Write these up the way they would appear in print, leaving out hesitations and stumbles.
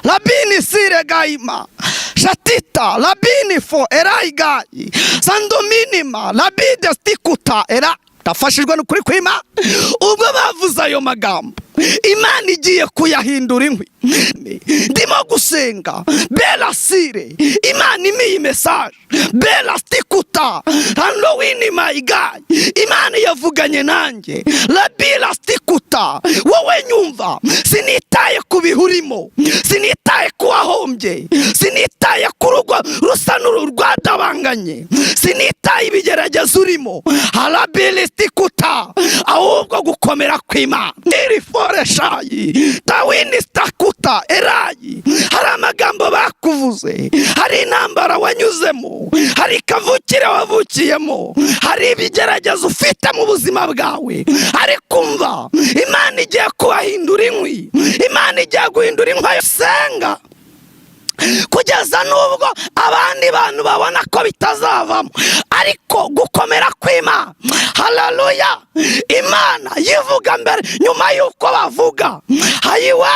Labini sire gayima shatita labini fo erayigayi sandominima labide stikuta era. Ndafashijwe n'ukuri kwima. Ubwo bavuze ayo magambo, Imana igiye kuyahindura inkwi. Ndimo gusenga berasire, Imana imiye message berasitikuta hano winima igayi. Imana yavuganye nanjye labirasitikuta. Wowe nyumva, sinitaye ku bihe urimo, sinitaye ku wahombye, sinitaye ku rugo rusa n'urwadabanganye, sinitaye ibigeragezo urimo harabilisitikuta, ahubwo gukomera kw'Imana iri foreshayi tawini sitakuta erayi. Hari amagambo bakuvuze, hari intambara wanyuzemo, hari kavukire wavukiyemo, hari ibigeragezo ufite mu buzima bwawe, ariko umva, Imana igiye kubahindura inkwi. Imana igiye guhindura inkwi. Senga kugeza n'ubwo abandi bantu babona ko bitazavamo, ariko gukomera kw'Imana, haleluya! Imana yivuga mbere nyuma y'uko bavuga. Hayiwe,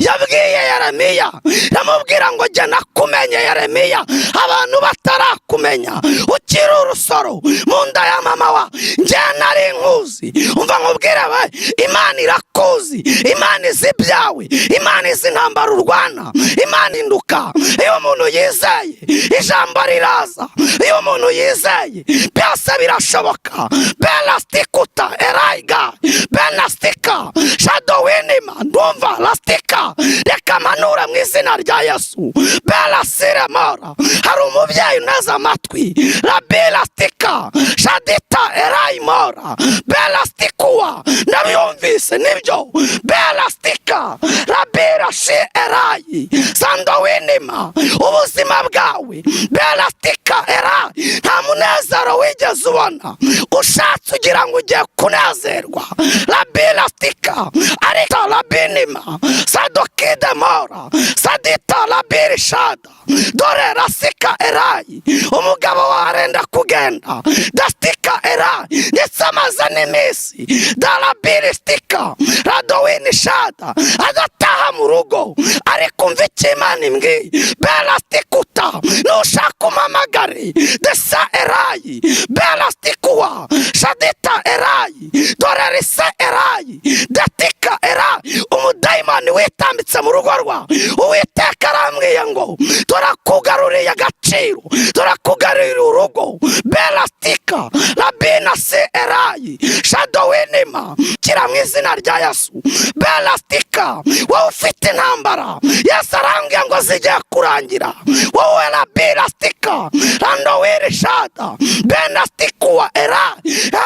yabwiye Yeremiya, yamubwira ngo: "Jya nakumenye Yeremiya abantu batarakumenya, ukiri urusoro mu nda ya mama wa njye nari nkuzi." Umva nkubwire we, Imana irakuzi, Imana izi ibyawe, Imana izi intambara urwana. Imana induka iyo umuntu yizeye, ijambo riraza. Iyo umuntu yizeye, byose birashoboka. Belasitikuta erayiga benastika shadowinima ndumva lastika. Reka manura mu izina rya Yesu belasiremora. Hari umubyeyi uneze amatwi labelastika shadita erayimora belasitikuwa. Ndabyumvise nibyo belastika labirashi erayi sandowinima. Ubuzima bwawe belastika erayi, nta munezero wigeze ubona. Ushatse ugira ngo ugiye kunezerwa labilastika, ariko labinima sadokidemora sadita labirishada. Dore rasika erayi, umugabo warenda kugenda dastika erayi, ndetse amaze n'iminsi darabiristika radowinishada adataha mu rugo. Ariko umva icyo Imana imbwiye berasitikuta: nushaka umpamagare desa erayi berasitikuwa shadita erayi. Dore rise erayi datika erayi, umudayimoni witambitse mu rugo rwawe, Uwiteka arambwiye ngo turakugaruriye agaciro, turakugaruriye urugo berastika rabina se erayi shadowinima. Kira mu izina rya Yesu berastika. Wowe ufite intambara, Yesu arambwiye ngo zigiye kurangira. Wowe rabirastika randowirishada benastikuwa era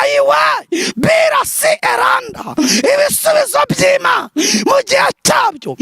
ayiwe birasi eranda, ibisubizo by'Imana mu gihe cyabyo.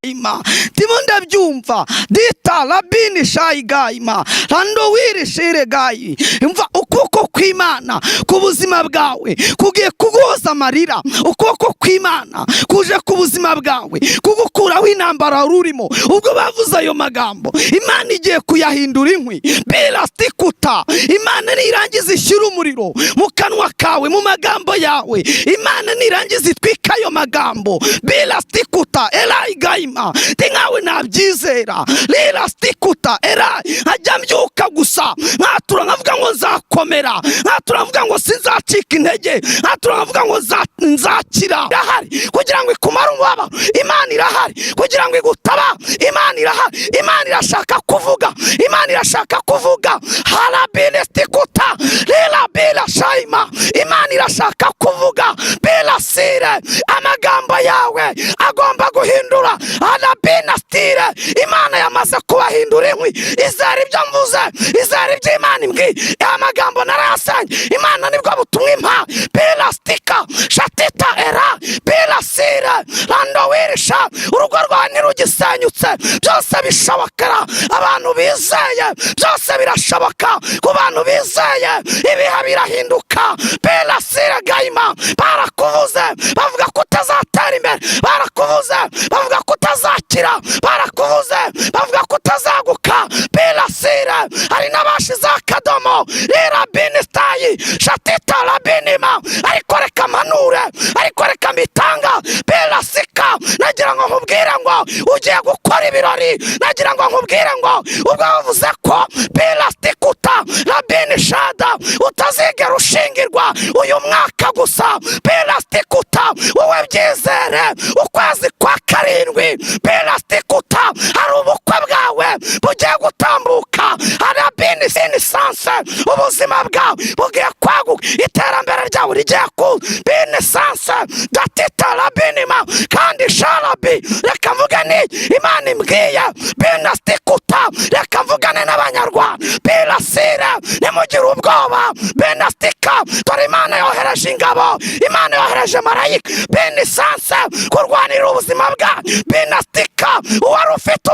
Ima ndimo ndabyumva dita rabini shayi gayima rando wiri shire gayi. Umva, ukuboko kw'Imana ku buzima bwawe kugiye kuguhoza amarira. Ukuboko kw'Imana kuje ku buzima bwawe kugukuraho intambara wari urimo. Ubwo bavuze ayo magambo, Imana igiye kuyahindura inkwi birasitikuta. Imana nirangiza ishyira umuriro mu kanwa kawe, mu magambo yawe. Imana nirangiza itwika ayo magambo birasitikuta erayigayima. Ndi nkawe nabyizera rirasitikuta era, nkajya mbyuka gusa nkatura nkavuga ngo nzakomera, nkatura nkavuga ngo sinzacika intege, nkatura nkavuga ngo nzakira. Irahari kugira ngo ikumare umubabaro. Imana irahari kugira ngo igutaba. Imana irahari. Imana irashaka kuvuga, Imana irashaka kuvuga harabilisitikuta rirabira shayima. Imana irashaka kuvuga birasire. Amagambo yawe agomba guhindura arabinasitire. Imana yamaze kubahindura inkwi. Izera ibyo mvuze, izera ibyo Imana imbwiye. Aya magambo narayasenye, Imana nibwo butumwa impa birasitika shatita era birasire randowirisha. Urugo rwawe ntirugisenyutse. Byose bishobokera abantu bizeye, byose birashoboka ku bantu bizeye. Ibihe birahinduka birasire gayima. Barakuvuze bavuga ko utazatera imbere, barakuvuze bavuga ko utazakira, barakuvuze bavuga ko utazaguka birasire. Hari n'abashize akadomo rira binisitayi. Erayi shatita rabinima. Ariko reka manure, ariko reka mitanga belasika. Nagira ngo nkubwire ngo ugiye gukora ibirori, nagira ngo nkubwire ngo ubwo bavuze ko belastikuta rabini shada utazigera ushingirwa uyu mwaka gusa, belastikuta wowe byizere, ukwezi kwa karindwi belastikuta hari ubukwe bwawe bugiye gutambuka. Harabini sinisanse, ubuzima bwawe bugiye kwaguka, iterambere ryawe rigiye ku binisanse datita rabinima. Kandi sharabi, reka mvuge ni Imana imbwiye benastikuta, reka mvugane n'Abanyarwanda birasire, nimugire ubwoba benastika. Dore Imana yohereje ingabo, Imana yohereje marayika benisanse kurwanira ubuzima bwa benastika. Uwari ufite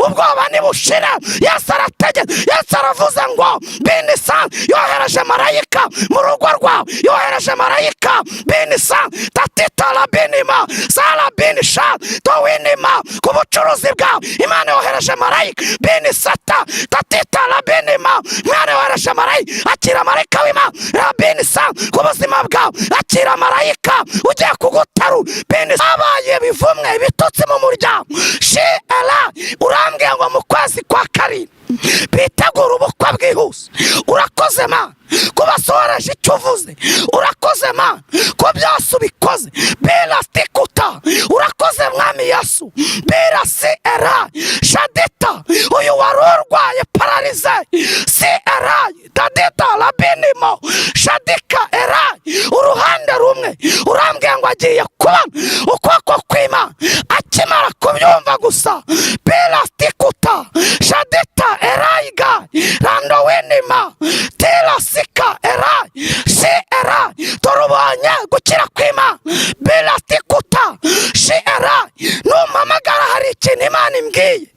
ubwoba nibushire. Yesu arategetse, Yesu aravuze ngo benisanse yohereje marayika mu rugo rwawe, yohereje marayika benisanse tatita rabinima sarabinisha towinima ku bucuruzi bwawe. Imana yohereje marayika benisata tatita rabinima. Imana yohereje marayika, akira marayika w'Imana rabinisa ku buzima bwawe, akira marayika ugiye kugutarura benisa. Habaye ibivumwe, ibitutsi mu muryango shera, urambwiye ngo mu kwezi kwa karindwi bitegura ubukwe bwihuse. Urakoze ma kubasohoreje icyo uvuze, urakoze ma ko byose ubikoze berasitikuta. Urakoze Mwami Yesu berasi era shadita. Uyu wari urwaye pararize si era dadita rabinimo shadika era uruhande rumwe, urambwiye ngo agiye kubona ukuboko kw'Imana akimara kubyumva gusa berasitikuta shadita erayiga randowenima terasika erayi si erayi. Turubonye gukira kw'Imana berasitikuta si erayi. Numpamagara hari ikintu Imana imbwiye.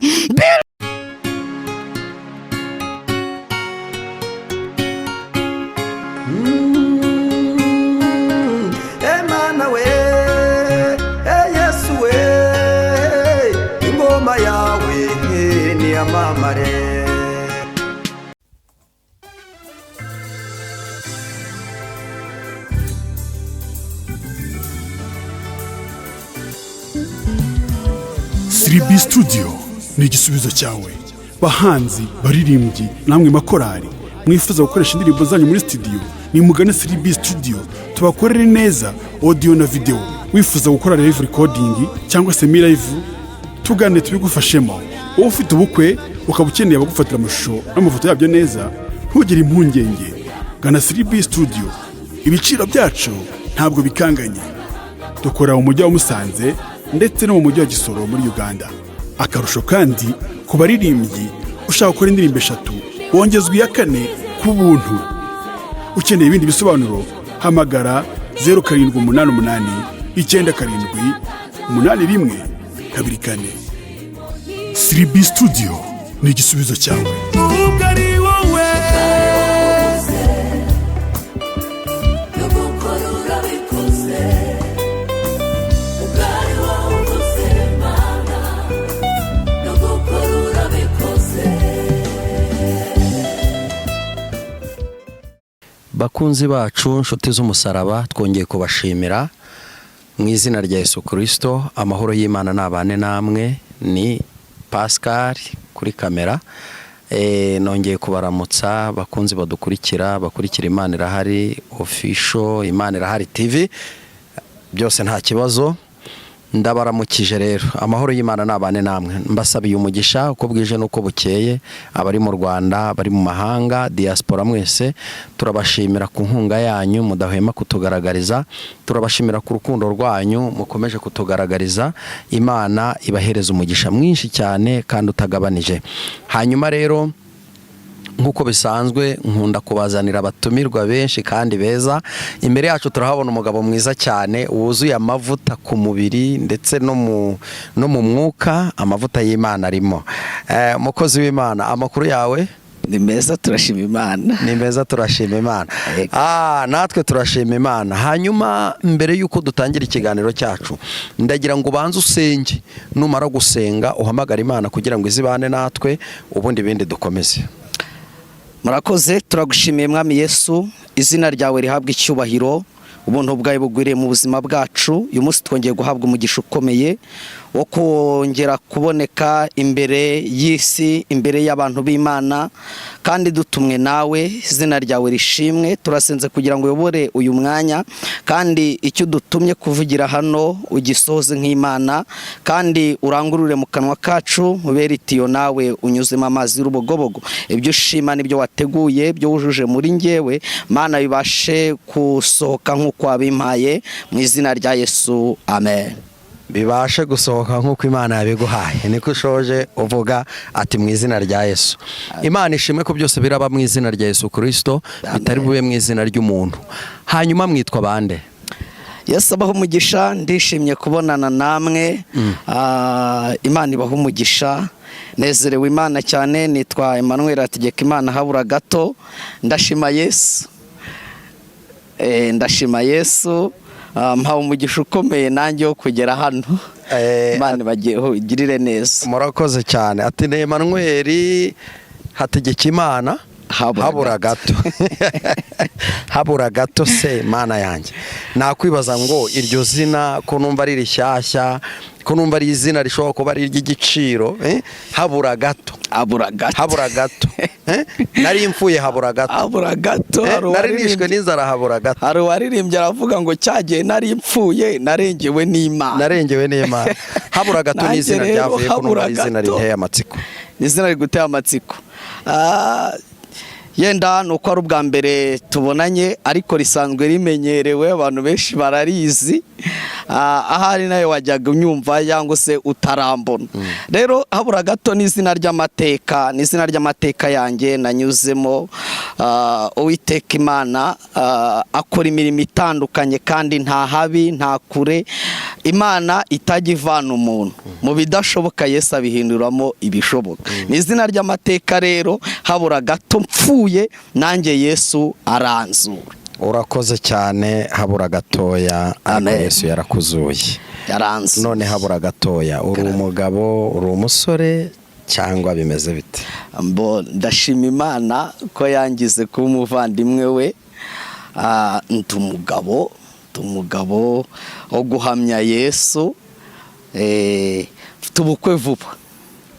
Emana we, Yesu we, ingoma yawe niyamamare. 3B Studio ni igisubizo cyawe. Bahanzi, baririmbyi namwe makorari mwifuza gukoresha indirimbo zanyu muri studio, nimugane 3B Studio tubakorere neza audio na video. Wifuza gukora live recording cyangwa semi live, tugane tubigufashemo. Wowe ufite ubukwe ukaba ukeneye abagufatira amashusho n'amafoto yabyo neza, ntugire impungenge, gana 3B Studio. Ibiciro byacu ntabwo bikanganye. Dukora mu mujyi wa Musanze ndetse no mu mujyi wa Gisoro muri Uganda. Akarusho kandi ku baririmbyi, ushaka gukora indirimbo 3 wongezwa iya 4 ku buntu. Ukeneye ibindi bisobanuro hamagara 0788 97 81 24. 3B Studio ni igisubizo cyawe. Ubwo ari wowe Bakunzi bacu, nshuti z'umusaraba, twongeye kubashimira mu izina rya Yesu Kristo. Amahoro y'Imana nabane namwe. Ni Pascal kuri kamera. Nongeye kubaramutsa bakunzi badukurikira, bakurikira Imana Irahari Official, Imana Irahari TV, byose nta kibazo. Ndabaramukije rero, amahoro y'Imana nabane namwe. Mbasabiye umugisha uko bwije n'uko bukeye, abari mu Rwanda, abari mu mahanga, diaspora mwese, turabashimira ku nkunga yanyu mudahwema kutugaragariza, turabashimira ku rukundo rwanyu mukomeje kutugaragariza. Imana ibahereza umugisha mwinshi cyane kandi utagabanije. Hanyuma rero nk'uko bisanzwe nkunda kubazanira abatumirwa benshi kandi beza. Imbere yacu turahabona umugabo mwiza cyane wuzuye amavuta ku mubiri ndetse no mu mwuka, amavuta y'Imana arimo. Mukozi w'Imana, amakuru yawe? Ni meza, turashima Imana. Ni meza, turashima Imana. Natwe turashima Imana. Hanyuma mbere y'uko dutangira ikiganiro cyacu, ndagira ngo ubanze usenge, numara gusenga uhamagare Imana kugira ngo izibane natwe, ubundi ibindi dukomeze. Murakoze, turagushimiye Mwami Yesu. Izina ryawe rihabwa icyubahiro. Ubuntu bwawe bugwiriye mu buzima bwacu. Uyu munsi twongeye guhabwa umugisha ukomeye wo kongera kuboneka imbere y'isi, imbere y'abantu b'Imana, kandi dutumwe nawe. Izina ryawe rishimwe. Turasenze kugira ngo uyobore uyu mwanya, kandi icyo udutumye kuvugira hano ugisohoze nk'Imana, kandi urangurure mu kanwa kacu, ubere itiyo nawe unyuzemo amazi y'urubogobogo. Ibyo ushima n'ibyo wateguye, ibyo wujuje muri njyewe, Mana, bibashe gusohoka nk'uko wabimpaye, mu izina rya Yesu, amen. Bibashe gusohoka nk'uko Imana yabiguhaye, niko ushoje uvuga ati mu izina rya Yesu. Imana ishimwe ko byose biraba mu izina rya Yesu Kirisito, bitari bube mu izina ry'umuntu. Hanyuma mwitwa bande? Yesu abaho umugisha. Ndishimye kubonana namwe. Imana ibaha umugisha. Nezerewe Imana cyane. Nitwa Emmanuel Hategeka Imana habura gato. Ndashima Yesu. Ndashima Yesu. Mpawe umugisha ukomeye nanjye wo kugera hano. Imana ibagirire neza. Murakoze cyane. Ati ni Emmanuel Hategekimana Habura habura gato. Habura gato se, Mana yanjye! Nakwibaza ngo iryo zina ko numva ari rishyashya, ko numva ari izina rishobora kuba ari iry'igiciro, eh? Habura gato. Habura gato. Habura gato, eh? Nari mfuye habura gato. Habura gato. Eh, Hari nari nishwe n'inzara habura gato. Hari uwaririmbye aravuga ngo cyagihe nari mpfuye narengewe n'Imana. Narengewe n'Imana. Habura gato ni Nanjye izina rero ryavuye ko numva habura ari izina gato. rinteye amatsiko. Ni izina riguteye amatsiko. Yenda ni uko ari ubwa mbere tubonanye, ariko risanzwe rimenyerewe, abantu benshi bararizi. Ahari nawe wajyaga unyumva cyangwa se utarambona. Rero habura gato ni izina ry'amateka, ni izina ry'amateka yanjye nanyuzemo. Uwiteka Imana akora imirimo itandukanye, kandi nta habi nta kure Imana itajya ivana umuntu. Mu bidashoboka Yesu abihinduramo ibishoboka. Ni izina ry'amateka rero. Habura gato mpfuye, nanjye Yesu aranzura. Urakoze cyane. Habura gatoya, ariko Amen. Yesu yarakuzuye. Yaranzuye. None habura gatoya, uri umugabo, uri umusore, cyangwa bimeze bite? Mbo ndashima Imana ko yangize kuba umuvandimwe we. Ndi umugabo, ndi umugabo wo guhamya Yesu. Mfite ubukwe vuba.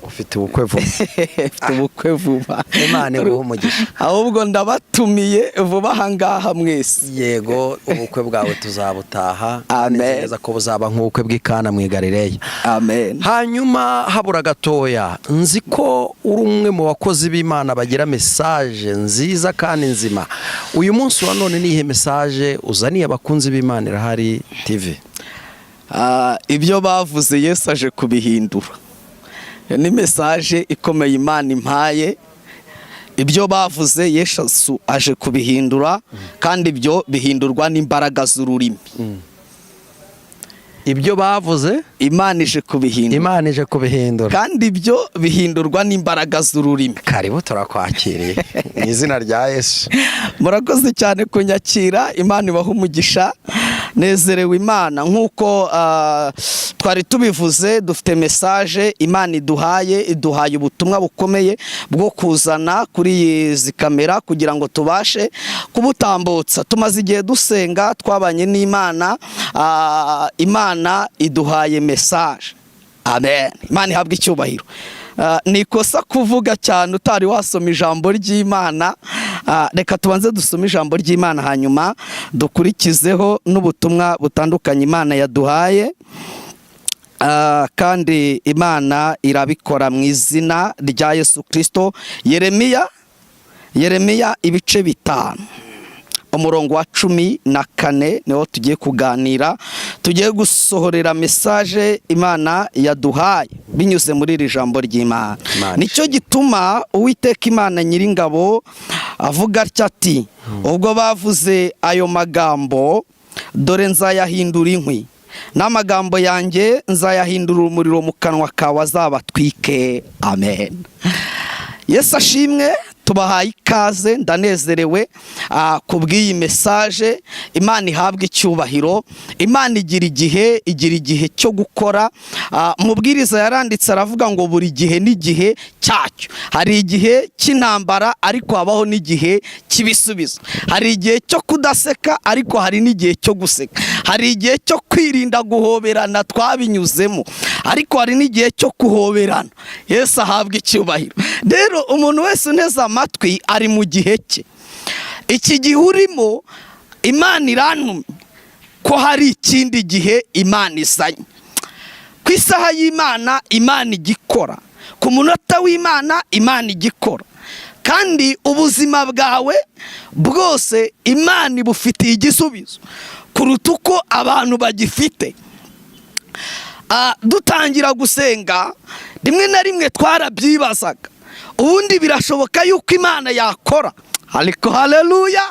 Ufite ubukwe vuba? Mfite ubukwe vuba. Imana iguhe umugisha. Ahubwo ndabatumiye vuba aha ngaha mwese. Yego, ubukwe bwawe tuzabutaha. Amen. Nzi neza ko buzaba nk'ubukwe bw'i Kana mu Galileya. Amen. Hanyuma habura gatoya, nzi ko uri umwe mu bakozi b'Imana bagira message nziza kandi nzima. Uyu munsi wa none nihe message uzaniye abakunzi b'Imana Irahari TV? Ibyo bavuze Yesu aje kubihindura. Iyo ni message ikomeye Imana impaye. Ibyo bavuze Yesu aje kubihindura, kandi ibyo bihindurwa n'imbaraga z'ururimi. Ibyo bavuze Imana ije kubihindura. Imana ije kubihindura. Kandi ibyo bihindurwa n'imbaraga z'ururimi. Karibu, turakwakiriye mu izina rya Yesu. Murakoze cyane kunyakira. Imana ibaha umugisha. Nezerewe Imana. Nk'uko twari tubivuze, dufite message Imana iduhaye, iduhaye ubutumwa bukomeye bwo kuzana kuri izi kamera kugira ngo tubashe kubutambutsa. Tumaze igihe dusenga, twabanye n'Imana. Imana iduhaye message. Amen. Imana ihabwe icyubahiro. Ni ikosa kuvuga cyane utari wasoma ijambo ry'Imana. Reka tubanze dusome ijambo ry'Imana, hanyuma dukurikizeho n'ubutumwa butandukanye Imana yaduhaye. Kandi Imana irabikora mu izina rya Yesu Kirisito. Yeremiya ibice 5, umurongo wa 14 niwo tugiye kuganira, tugiye gusohorera message Imana yaduhaye binyuze muri iri jambo ry'Imana. Imana Nicyo gituma Uwiteka Imana Nyiringabo avuga atya ati: ubwo bavuze ayo magambo, dore nzayahindura inkwi, n'amagambo yanjye nzayahindura umuriro mu kanwa kawe, azabatwike. Amen. Yesu ashimwe. Tubahaye ikaze, ndanezerewe ku bw'iyi message. Imana ihabwa icyubahiro. Imana igira igihe, igira igihe cyo gukora. Umubwiriza yaranditse aravuga ngo buri gihe n'igihe cyacyo. Hari igihe cy'intambara, ariko habaho n'igihe cy'ibisubizo. Hari igihe cyo kudaseka, ariko hari n'igihe cyo guseka. Hari igihe cyo kwirinda guhoberana, twabinyuzemo, ariko hari n'igihe cyo guhoberana. Yesu ahabwa icyubahiro. Rero umuntu wese unteze amatwi ari mu gihe cye. Iki gihe urimo, Imana irantumye ko hari ikindi gihe Imana izanye. Ku isaha y'Imana, Imana igikora. Ku munota w'Imana, Imana igikora. Kandi ubuzima bwawe bwose Imana ibufitiye igisubizo kuruta uko abantu bagifite. Dutangira gusenga, rimwe na rimwe twarabyibazaga: ubundi birashoboka yuko Imana yakora? Ariko haleluya,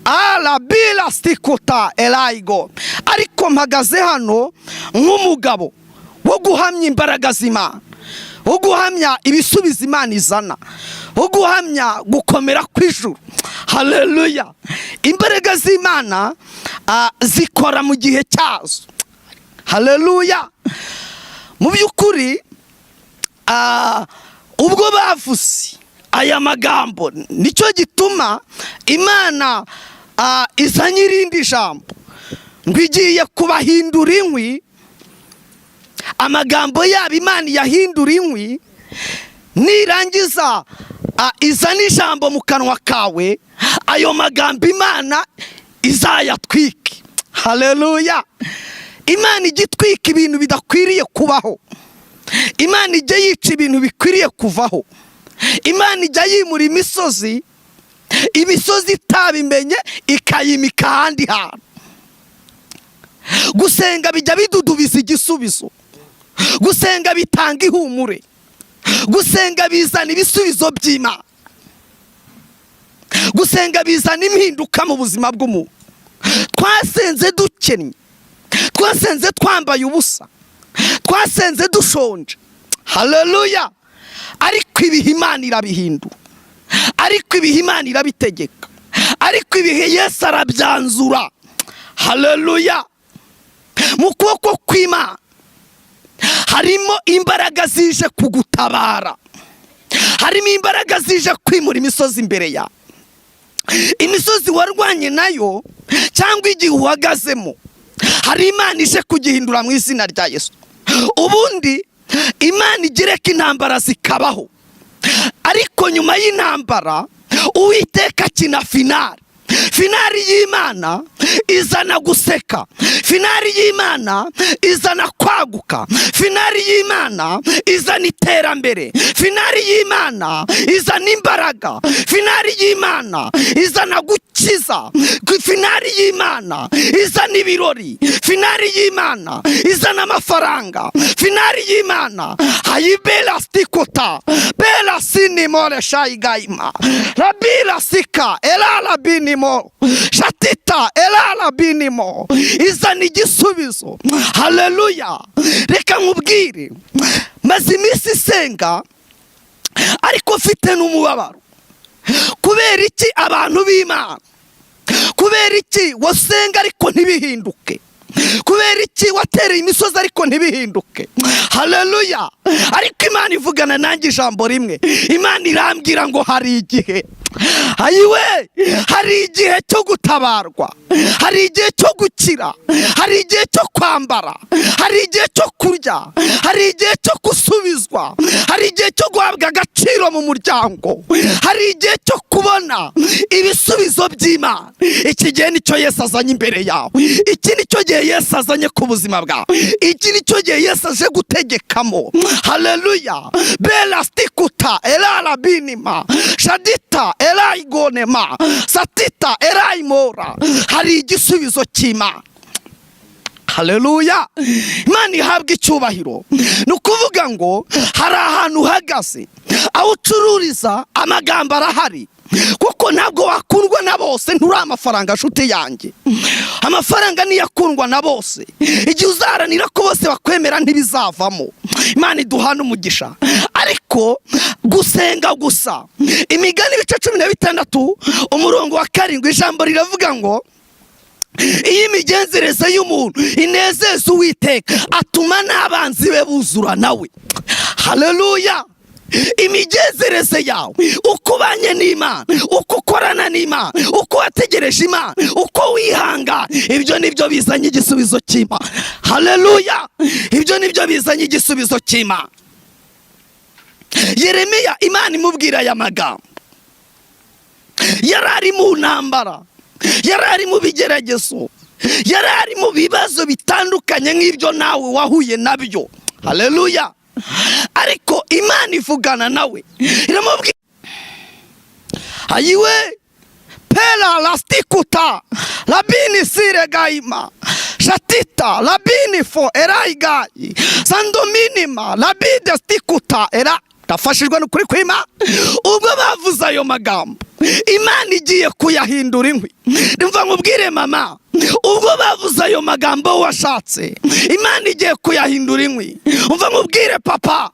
arabira sikuta erayigo. Ariko mpagaze hano nk'umugabo wo guhamya imbaraga z'Imana, wo guhamya ibisubizo Imana izana, wo guhamya gukomera kw'ijuru. Haleluya! Imbaraga z'Imana zikora mu gihe cyazo. Haleluya! Mu by'ukuri, ubwo bavuze aya magambo, nicyo gituma Imana izanye irindi jambo ngo igiye kubahindura inkwi. Amagambo yabo Imana iyahindura inkwi. Nirangiza izana ijambo mu kanwa kawe, ayo magambo Imana izayatwike. Haleluya! Imana ijya itwika ibintu bidakwiriye kubaho. Imana ijya yica ibintu bikwiriye kuvaho. Imana ijya yimura imisozi, imisozi itabimenye, ikayimika ahandi hantu. Gusenga bijya bidudubiza igisubizo. Gusenga bitanga ihumure. Gusenga bizana ibisubizo by'Imana. Gusenga bizana impinduka mu buzima bw'umuntu. Twasenze dukennye, twasenze twambaye ubusa, twasenze dushonje. Haleluya! Ariko ibihe Imana irabihindura, ariko ibihe Imana irabitegeka, ariko ibihe Yesu arabyanzura. Haleluya! Mu kuboko kw'Imana harimo imbaraga zije kugutabara, harimo imbaraga zije kwimura imisozi imbere yawe. Imisozi warwanye nayo cyangwa igihe uhagazemo, hari Imana ije kugihindura mu izina rya Yesu. Ubundi Imana igereka intambara zikabaho, ariko nyuma y'intambara Uwiteka akina finale. Finale y'Imana izana guseka, finale y'Imana izana kwaguka, finale y'Imana izana iterambere, finale y'Imana izana imbaraga, finale y'Imana izana gukiza, finale y'Imana izana ibirori, finale y'Imana izana amafaranga, finale y'Imana hayibera stikota bera sinimore shayigayima rabira sika erara binimo shatita erara binimo izana igisubizo. Haleluya! Reka nkubwire, maze iminsi isenga ariko mfite n'umubabaro. Kubera iki abantu b'Imana? Kubera iki wasenga ariko ntibihinduke? Kubera iki watereye imisozi ariko ntibihinduke? Haleluya! Ariko Imana ivugana nanjye ijambo rimwe. Imana irambwira ngo hari igihe, ayiwe, hari igihe cyo gutabarwa, hari igihe cyo gukira, hari igihe cyo kwambara, hari igihe cyo kurya, hari igihe cyo gusubizwa, hari igihe cyo guhabwa agaciro mu muryango, hari igihe cyo kubona ibisubizo by'Imana. Iki gihe nicyo Yesu azanye imbere yawe. Iki nicyo gihe Yesu azanye ku buzima bwawe. Iki nicyo gihe Yesu aje gutegekamo. Haleluya! Bela stikuta erara binima shadita erayigonema satita erayimora. Hari igisubizo cy'Imana. Haleluya! Imana ihabwa icyubahiro. Ni ukuvuga ngo hari ahantu uhagaze, aho ucururiza, amagambo arahari, kuko ntabwo wakundwa na bose. Nturi amafaranga, nshuti yanjye. Amafaranga niyo akundwa na bose. Igihe uzaharanira ko bose bakwemera, ntibizavamo. Imana iduhana umugisha. Ariko Ariko gusenga gusa, Imigani ibice 16 umurongo wa 7, ijambo riravuga ngo iyo imigenzereze y'umuntu inezeza Uwiteka, atuma n'abanzi be buzura nawe. Haleluya! Imigenzereze yawe, uko ubanye n'Imana, uko ukorana n'Imana, uko wategereje Imana, uko wihangana, ibyo nibyo bizanye igisubizo cy'Imana. Haleluya! Ibyo nibyo bizanye igisubizo cy'Imana. Yeremiya, Imana imubwira aya magambo, yari ari mu ntambara, yari ari mu bigeragezo, yari ari mu bibazo bitandukanye nk'ibyo nawe wahuye nabyo. Haleluya! Ariko Imana ivugana nawe, iramubwira ayiwe pera lastikuta labini sire gaima shatita labini fo erayigayi sandominima labide stikuta era. Ndafashijwe n'ukuri kwima. Ubwo bavuze ayo magambo, Imana igiye kuyahindura inkwi. Ndumva nkubwire mama, ubwo bavuze ayo magambo washatse, Imana igiye kuyahindura inkwi. Umva nkubwire papa,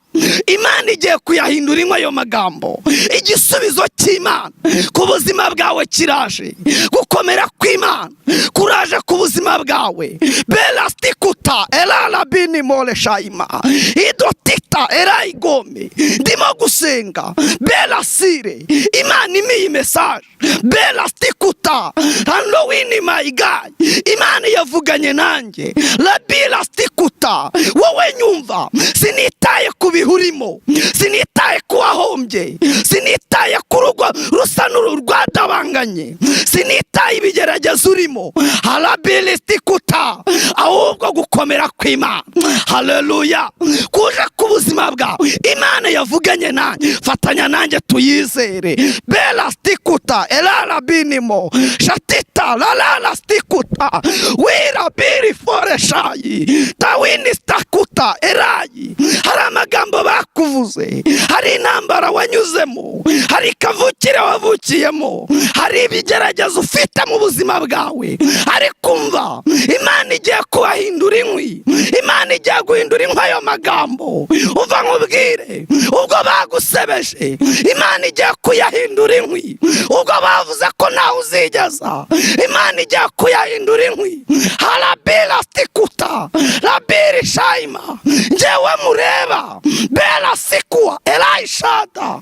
Imana igiye kuyahindura inkwi ayo magambo. Igisubizo cy'Imana ku buzima bwawe kiraje, gukomera kw'Imana kuraje ku buzima bwawe. Belasitikuta erarabini more shayima idotita erayigome. Ndimo gusenga belasire, Imana imiye message belasitikuta hano wini mayigayi. Imana yavuganye nanjye labilasitikuta. Wowe nyumva, sinitaye ku bihe urimo, sinitaye ku wahombye, sinitaye ku rugo rusa n'uru rwadabanganye, sinitaye ibigeragezo urimo harabilisitikuta, ahubwo gukomera kw'Imana, haleluya, kuje ku buzima bwawe. Imana yavuganye nanjye, fatanya nanjye tuyizere. Belasitikuta erarabinimo shatita rararasitikuta wirabiri foreshayi tawinistakuta erayi. Hari amagambo bakuvuze, hari intambara wanyuzemo, hari kavukire wavukiyemo, hari ibigeragezo ufite mu buzima bwawe, ariko umva, Imana igiye kubahindura inkwi. Imana igiye guhindura inkwi ayo magambo. Umva nkubwire, ubwo bagusebeje, Imana igiye kuyahindura inkwi. Ubwo bavuze ko ntawe uzigeza, Imana igiye kuyahindura inkwi. Harabira sikuta rabiri shayima. Njyewe mureba bera sikuwa erayishada.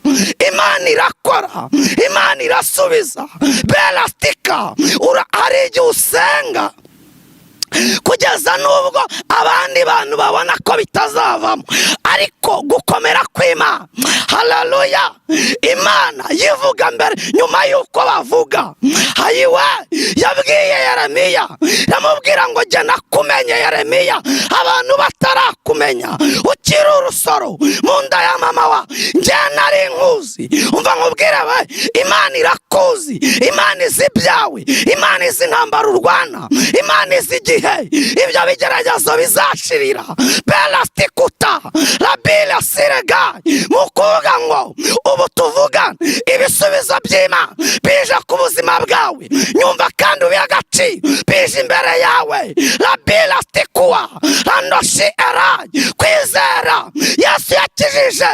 Imana irakora, Imana irasubiza. Bera stika, hari igihe usenga kugeza n'ubwo abandi bantu babona ko bitazavamo, ariko gukomera kw'Imana, haleluya, Imana yivuga mbere nyuma y'uko bavuga. Hayiwe, yabwiye Yeremiya, yamubwira ngo jya nakumenye Yeremiya abantu batarakumenya, ukiri urusoro mu nda ya mama wa njye nari nkuzi. Umva nkubwire we, Imana irakuzi, Imana izi ibyawe, Imana izi intambara urwana, Imana izi igihe ibyo bigeragezo bizashirira. Belasitikuta rabila sirega, mu kuvuga ngo ubu tuvugana ibisubizo by'Imana bije ku buzima bwawe. Nyumva kandi ubihe agaciro, bije imbere yawe. Rabila sitikuwa randoshi erayi. Kwizera Yesu yakijije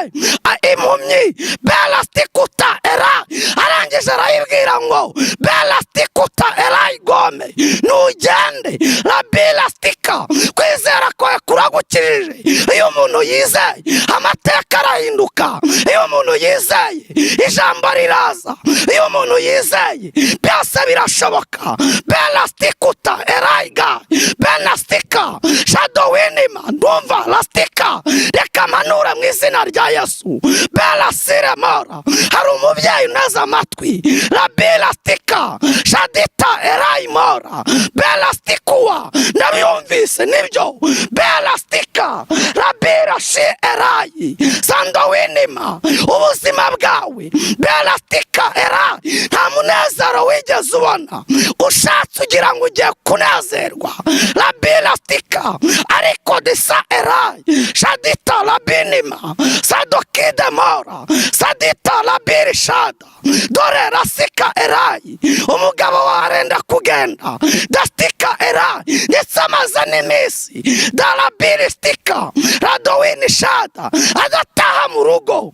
impumyi belasitikuta era, arangije arayibwira ngo belasitikuta erayi gome nugende rabilastika, kwizera kwawe kuragukijije. Iyo umuntu yizeye, amateka arahinduka. Iyo umuntu yizeye, ijambo riraza. Iyo umuntu yizeye, byose birashoboka. Belasitikuta erayiga benastika shadowinima. Ndumva lastika, reka manura mu izina rya Yesu. Belasiremora, hari umubyeyi uneze amatwi. Rabilastika shadita erayimora belasitikuwa. Ndabyumvise nibyo. Belastika rabira shi erayi sandowinima. Ubuzima bwawe belastika era, nta munezero wigeze ubona, ushatse ugira ngo ugiye kunezerwa rabilastika, ariko disa erayi shadita rabinima sadokidemora sadita rabirishada. Dore rasika erayi, umugabo wawe arenda kugenda dastika erayi, ndetse amaze n'iminsi darabiristika radowinishada adataha mu rugo.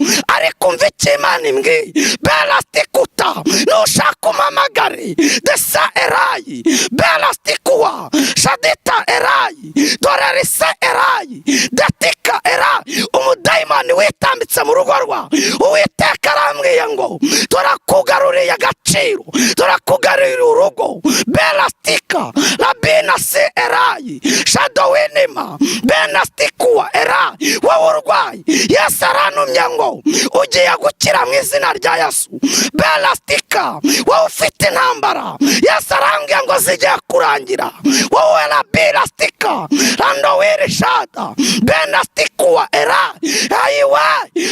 Umva icyo Imana imbwiye. Berasitikuta, nushaka umpamagare. Desa erayi berasitikuwa shadita erayi dore rise erayi datika erayi. Umudayimoni witambitse mu rugo rwawe, Uwiteka arambwiye ngo turakugaruriye agaciro, turakugaruriye urugo. Berastika rabina se erayi shadowinima benastikuwa erayi. Wowe urwaye, Yesu arantumye ngo ugiye gukira mu izina rya Yesu. Berastika, wowe ufite intambara, Yesu arambwiye ngo zigiye kurangira. Wowe rabirastika randowirishada benastikuwa erayi ayiwe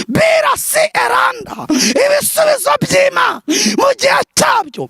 birasi eranda. Ibisubizo by'Imana mu gihe cyabyo.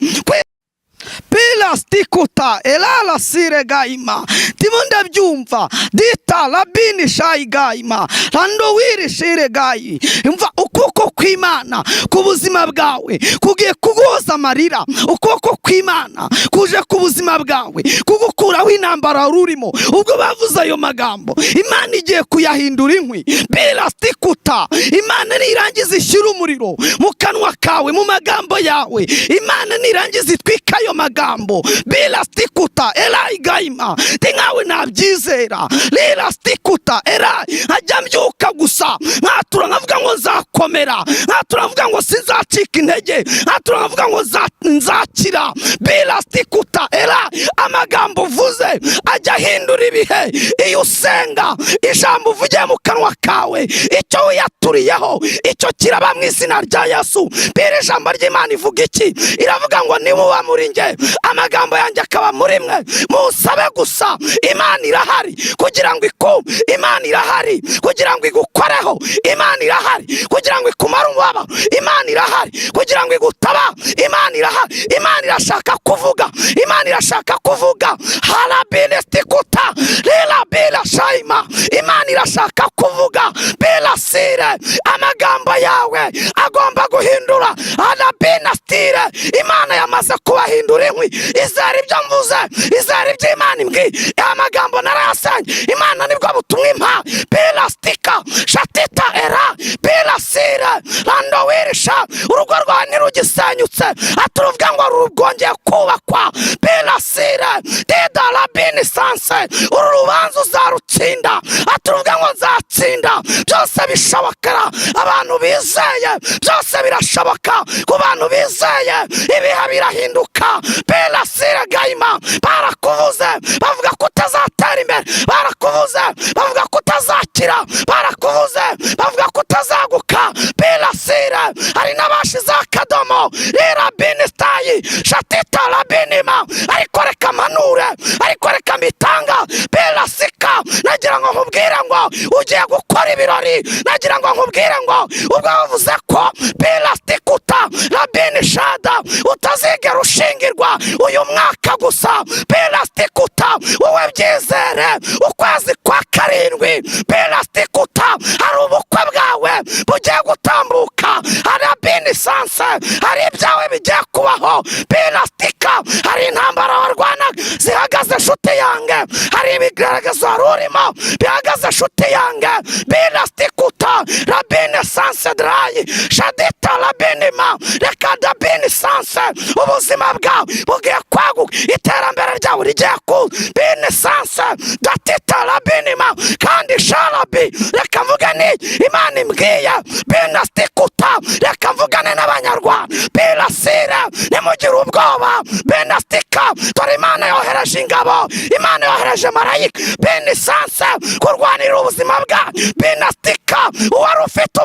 Pilastikuta elala sire gaima, ndimo ndabyumva. Dita labini shayi gaima rando wiri shire gayi. Imva ukuboko kw'Imana ku buzima bwawe kugiye kuguhoza amarira. Ukuboko kw'Imana kuje ku buzima bwawe kugukuraho intambara wari urimo. Ubwo bavuze ayo magambo, Imana igiye kuyahindura inkwi. Pilastikuta, Imana nirangiza ishyira umuriro mu kanwa kawe, mu magambo yawe. Imana nirangiza itwika ayo magambo. Birasitikuta erayi gayima, ndi nkawe nabyizera. Rirasitikuta erayi. Nkajya mbyuka gusa nkatura nkavuga ngo nzakomera, nkatura nkavuga ngo sinzacika intege, nkatura nkavuga ngo nzakira. Birasitikuta erayi. Amagambo uvuze ajya ahindura ibihe. Iyo usenga, ijambo uvugiye mu kanwa kawe, icyo wiyaturiyeho icyo kiraba mu izina rya Yesu. Biri ijambo ry'Imana ivuga iki? Iravuga ngo nimuba muri nge, amagambo yanjye akaba muri mwe, musabe gusa. Imana irahari kugira ngo ikumve. Imana irahari kugira ngo igukoreho. Imana irahari kugira ngo ikumare umubabaro. Imana irahari kugira ngo igutaba. Imana irahari. Imana irashaka kuvuga. Imana irashaka kuvuga. Harabinesitikuta rirabira shayima. Imana irashaka kuvuga. Birasire, amagambo yawe agomba guhindura arabinasitire. Imana yamaze kubahindura inkwi. Izera ibyo mvuze, izera ibyo Imana imbwiye. Amagambo narayasenye, Imana nibwo butumwa impa. Birasitika shatita era birasire randowirisha. Urugo rwawe ntirugisenyutse, aturuvuga ngo rwongeye kubakwa. Birasire dida rabini sanse. Uru rubanza uzarutsinda, aturuvuga ngo nzatsinda. Byose bishobokera abantu bizeye, byose birashoboka ku bantu bizeye. Ibihe birahinduka. Birasire gayima. Barakuvuze bavuga ko utazatera imbere, barakuvuze bavuga ko utazakira, barakuvuze bavuga ko utazaguka. Birasire, hari n'abashize akadomo. Rirabinisitayi shatita rabinima. Ariko reka mpanure, ariko reka mbitanga. Birasika, nagira ngo nkubwire ngo ugiye gukora ibirori. Nagira ngo nkubwire ngo ubwo bavuze ko birasitikuta rabinishada utazigera ushingirwa uyu mwaka gusa, birasitikuta, wowe byizere. Ukwezi kwa karindwi, birasitikuta, hari ubukwe bwawe bugiye gutambuka. Hari abinisanse, hari ibyawe bigiye kubaho. Birasitika, hari intambara warwanaga zihagaze, nshuti yange. Hari ibigaragazo wari urimo bihagaze, nshuti yange. Birasitikuta rabinisanse darayi shadita rabinima. Reka dabinisanse, ubuzima bwawe bugiye kwaguka, iterambere ryawe rigiye kuza. Binisanse datita rabinima. Kandi sharabi, reka mvuge ni Imana imbwiye. Binasitikuta, reka mvugane n'Abanyarwanda. Birasire, nimugire ubwoba. Binasitika, dore Imana yohereje ingabo, Imana yohereje marayika binisanse kurwanirira ubuzima bwawe. Binasitika, uwari ufite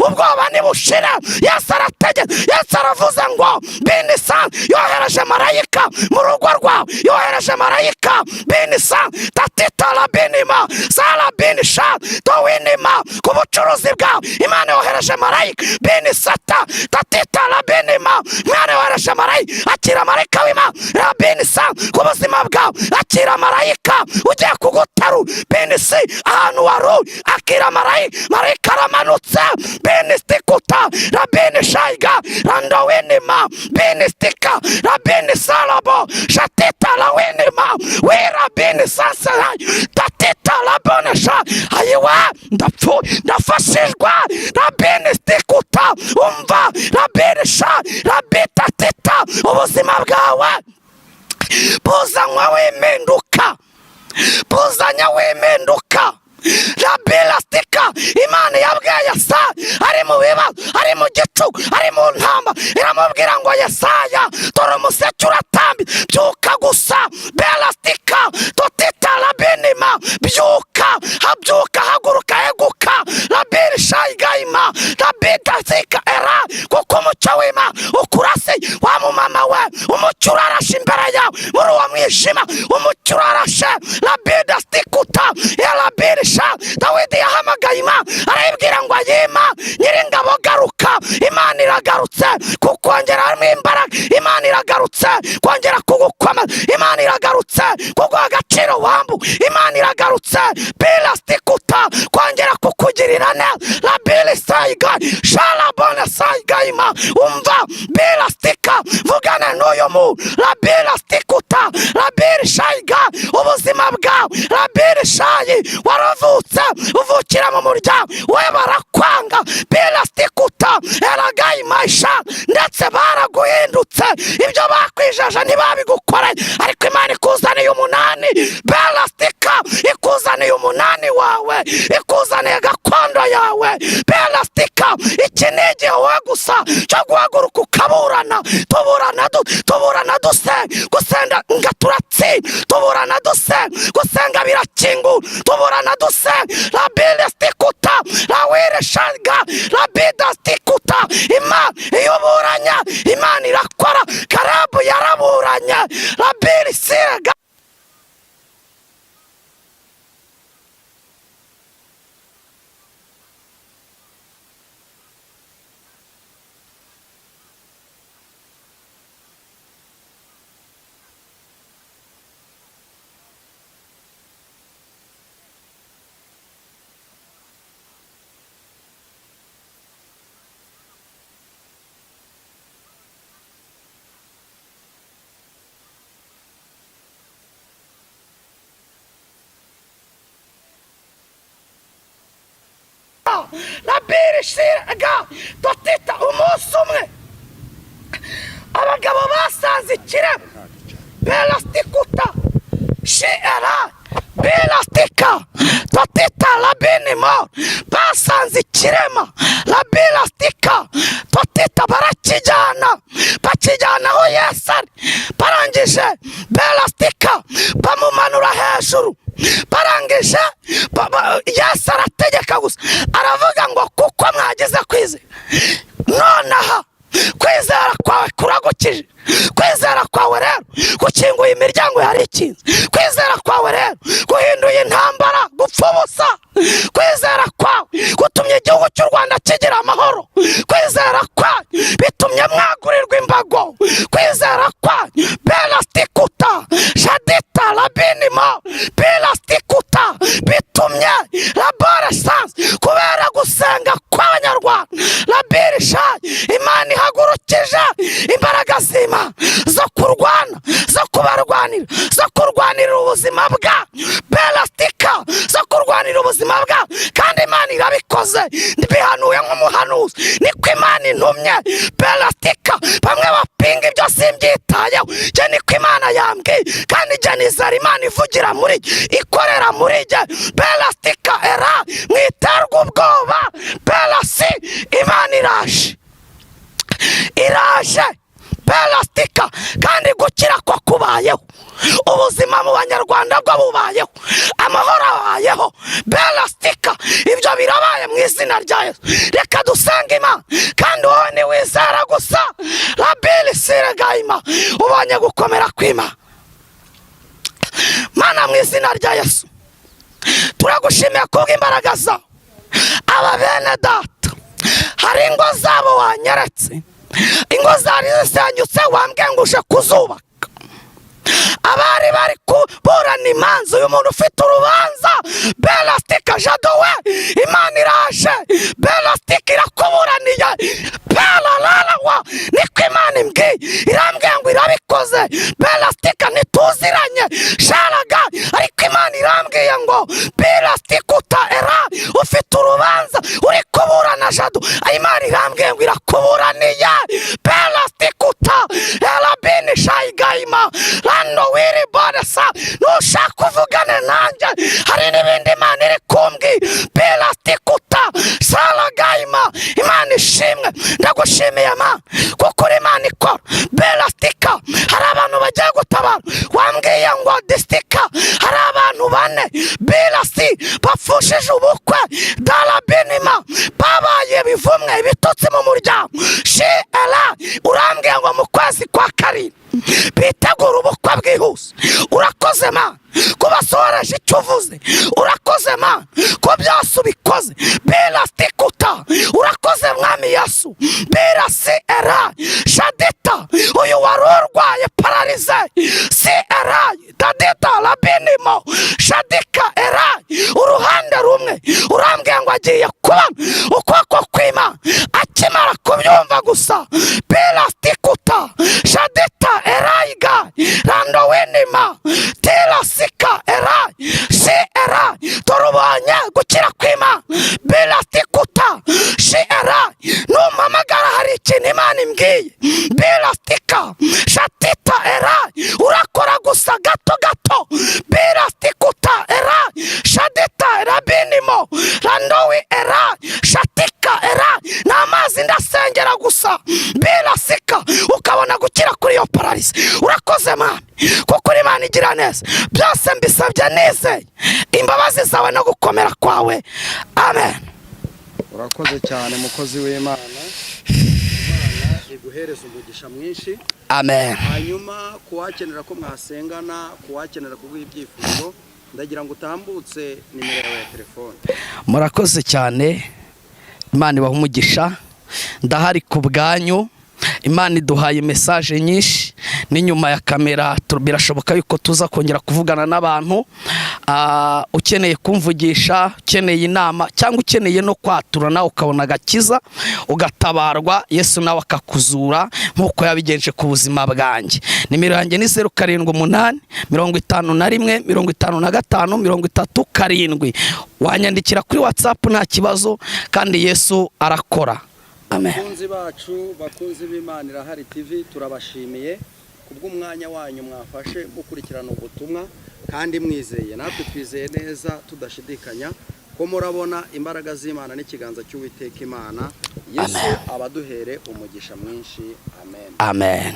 ubwoba nibushire. Yesu arategetse, Yesu aravuze ngo binisanse yohereje marayika mu rugo rwawe, yohereje marayika binisanse tatita rabinima sarabinisha towinima ku bucuruzi bwawe. Imana yohereje marayika binisata tatita rabinima. Imana yohereje marayika. Akira marayika w'Imana rabinisa ku buzima bwawe. Akira marayika ugiye kuguterura binisi ahantu wari uri. Akira marayika, marayika aramanutse. Binisitikuta rabinishaiga randowinima binistika rabinisarabo shatita rawinima wirabinisasara tatita rabonesha. Ayiwa, ndapfu ndafashijwe. Rabinisitikuta, Rabirisha rabitatita, ubuzima bwawe buzanywa w'impinduka, buzanya w'impinduka. Rabilastika, Imana yabwiye Yesaya ari mu bibazo, ari mu gicuku, ari mu ntamba, iramubwira ngo Yesaya dore umuseke uratambi, byuka gusa. Belastika totita rabinima, byuka, habyuka, haguruka, eguka. Rabirishayigaima rabitasika era, kuko umucyo w'Imana ukurase wa mumama we, umucyo urarashe imbere yawe muri uwo mwijima, umucyo urarashe. Rabidastikuta yarabirisha. Dawidi yahamagaye Imana arayibwira ngo ayima nyiringabo garuka. Imana iragarutse kukongeramo imbaraga, Imana iragarutse kongera kugukoma, Imana iragarutse kuguha agaciro wambu, Imana iragarutse bilastikuta kongera kukugirira neza. Rabilisaiga sharabone saigaima, umva bilastika, vugana n'uyu muntu. Rabilastikuta rabirishaiga, ubuzima bwawe rabirishayi, waravutse uvukira mu muryango we barakwanga. Bilastikuta eragaimaisha, ndetse baraguhindutse, ibyo bakwijeje ntibabigukoreye, ariko Imana ikuzaniye umunani. Belastika ikuzaniye umunani wawe, ikuzaniye gakondo yawe. Belastika, iki ni igihe wowe gusa cyo guhaguruka ukaburana. Tuburana dusenga, gusenga nga turatsinda, tuburana dusenga, gusenga birakingura, tuburana dusenga. Rabilastikuta rawireshaga rabidastikuta, Imana iyo uburanya Imana irakora. Karabu yaraburanye rabilisiga. Rabirishiraga totita. Umunsi umwe abagabo basanze ikirema belastikuta shiera belastika totita rabinimo, basanze ikirema rabilastika totita, barakijyana, bakijyana aho Yesu ari. Barangije belastika bamumanura hejuru, barangije Yesu arategeka gusa, aravuga ngo kuko mwagize kwizera, nonaha kwizera kwawe kuragukije. Kwizera kwawe rero gukinguye imiryango yari ikinze, kwizera kwawe rero guhinduye intambara gupfa ubusa, kwizera kwawe gutumye igihugu cy'u Rwanda kigira amahoro, kwizera kwawe bitumye mwagurirwa imbago, kwizera kwawe belastikuta shadita rabinimo belastikuta bitumye labore sanse kubera gusenga kw'Abanyarwanda. Rabirisha, Imana ihagurukije imbaraga z'Imana zo kurwana, zo kubarwanira, zo kurwanirira ubuzima bwa belastika, zo kurwanira ubuzima bwa, kandi Imana irabikoze, bihanuye nk'umuhanuzi, niko Imana intumye. Belastika, bamwe bapinga ibyo simbyitayeho, njye niko Imana yambwiye, kandi njye nizera Imana ivugira muri jye, ikorera muri jye. Belastika era, mwiterwa ubwoba. Belasi, Imana iraje, iraje belastika, kandi gukira ko kubayeho, ubuzima mu Banyarwanda bwo bubayeho, amahoro abayeho. Belastika, ibyo birabaye mu izina rya Yesu. Reka dusenge Imana, kandi wowe niwizera gusa rabilisiregaima, ubonye gukomera kw'Imana. Mana, mu izina rya Yesu turagushimiye kubw'imbaraga zawe. Aba bene data hari ingo zabo wanyeretse, ingo zari zisenyutse wambwiye ngo uje kuzubaka. Abari bari kuburana imanza, uyu muntu ufite urubanza belastika jadowe, Imana iraje belastika irakuburaniye. Belalalawa, niko Imana imbwiye, irambwiye ngo irabikoze. Belastika ntituziranye sharaga, ariko Imana irambwiye ngo belastika uta era, ufite urubanza uri kuburana na Jado. Imana irambwiye ngo irakuburaniye. Pelasitikuta erabini shayigayima rando wiri boresa. Nushaka uvugane nanjye, hari n'ibindi Imana iri kumbwi. Pelasitikuta saragayima. Imana ishimwe, ndagushimiye Mana kuko uri Imana ikora. Belastika, hari abantu bagiye gutabara. Wambwiye ngo distika, hari abantu bane belasi bapfushije ubukwe darabinima, babaye bivumwe ibitutsi mu muryango shera. Urambwiye ngo mu kwezi kwa karindwi bitegura ubukwe bwihuse. Urakoze Mana kubasohoreje icyo uvuze, urakoze Mana ko byose ubikoze. Belasitikuta, urakoze Mwami Yesu. Berasi era shadita, uyu wari urwaye pararize si era dadita rabinimo shadika era uruhande rumwe. Urambwiye ngo agiye kubona ukuboko kw'Imana akimara kubyumva gusa. Belasitikuta shadita erayiga randowenima terasika erayi si erayi. Turubonye gukira kw'Imana. Belasitikuta si erayi. Numpamagara hari ikintu Imana imbwiye. Belastika shatita erayi. Urakora gusa gato gato. Belasitikuta erayi shadita rabinimo randowi erayi shatika erayi. Ni amazi ndasengera gusa berasika, ukabona gukira kuri iyo pararizi. Urakoze Mana kuko uri Imana igira neza. Byose mbisabye nizeye imbabazi zawe no gukomera kwawe. Amen. Urakoze cyane, mukozi w'Imana. Imana iguhereza umugisha mwinshi. Amen. Hanyuma kuwakenera ko mwasengana, kuwakenera kuguha ibyifuzo, ndagira ngo utambutse nimero yawe ya telefone. Murakoze cyane, Imana ibaha umugisha. Ndahari ku bwanyu. Imana iduhaye message nyinshi n'inyuma ya kamera birashoboka yuko tuza kongera kuvugana n'abantu. Ukeneye kumvugisha, ukeneye inama, cyangwa ukeneye no kwatura nawe ukabona agakiza, ugatabarwa, Yesu nawe akakuzura nk'uko yabigenje ku buzima bwanjye. Nimero yanjye ni 078 51 55 37. Wanyandikira kuri WhatsApp nta kibazo, kandi Yesu arakora. Amen. Bakunzi bacu, bakunzi b'Imana Irahari TV, turabashimiye kubw'umwanya wanyu mwafashe mukurikirana ubutumwa kandi mwizeye. Natwe twizeye neza tudashidikanya ko murabona imbaraga z'Imana n'ikiganza cy'Uwiteka Imana. Yesu abaduhere umugisha mwinshi. Amen. Amen.